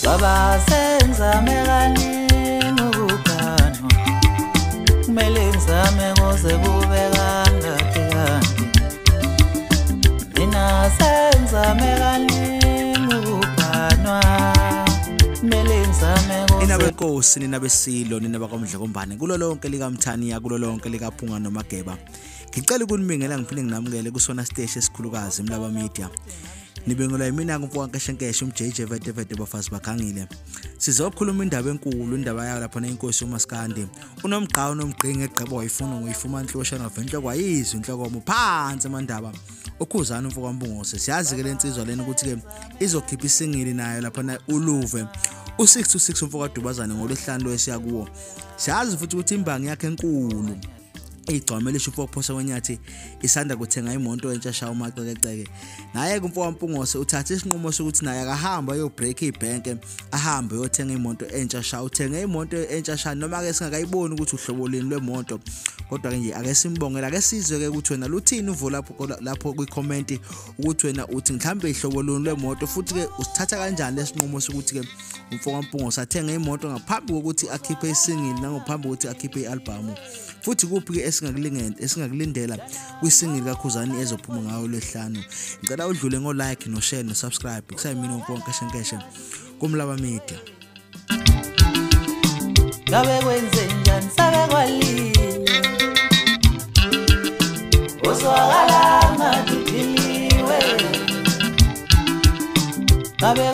Baba sengizame kaningi ukuganwa, kumele ngizame kuze kube kangaki kanti. Mina sengizame kaningi ukuganwa, kumele ngizame kuze. Nina benkosi, nina besilo, nina bakwamdlokombane, kulo lonke likaMthaniya, kulo lonke likaPhunga noMageba. Ngicela ukunibingela ngiphinde nginamukele kusona siteshi esikhulukazi Mlaba Media. Nibingelwa yimina kumfokaNkeshenkeshe umJJ Vete Vete bafazi bagangile. Sizokhuluma indaba enkulu, indaba yayo lapha inkosi uMaskandi. Unomgqa unomgqinge egqebo wayifuna ngoyifuma inhlosha novenhloko wayizwa inhlokomo phansi amandaba. Ukhuzana umfokaMpungose. Siyazi ke lensizwa lena ukuthi ke izokhipha isingili nayo lapha uluve. U626 umfokaDubazane ngolwesihlanu lwesiya kuwo. Siyazi futhi ukuthi imbangi yakhe enkulu igcwama elisho umfokuphosa kwenyathi isanda kuthenga imoto entsha sha umacekeceke. Naye kumfokaMpungose uthatha isinqumo sokuthi naye akahamba ayobreak ibhenke, ahambe ayothenga imoto entsha sha. Uthenge imoto entsha sha noma ke singakayiboni ukuthi uhlobo lini lwemoto, kodwa ke nje ake simbongele, ake sizwe ke ukuthi wena luthini uvo lapho kwi-comment ukuthi wena uthi mhlambe ihlobo luni lwemoto, futhi ke usithatha kanjani lesinqumo sokuthi ke umfokaMpungose athenge imoto ngaphambi kokuthi akhiphe isingili nangaphambi kokuthi akhiphe i-album, futhi kuphi ke esingakulindela kwisingili kaKhuzani ezophuma ngayo lwesihlanu. Ngicela udlule ngo like no share no subscribe. Kusayimina umfokaNkeshenkeshe kuMlaba Media. Ngabe kwenze njani sabe kwalile, uzwakala ngathi uphiliwe. Ngabe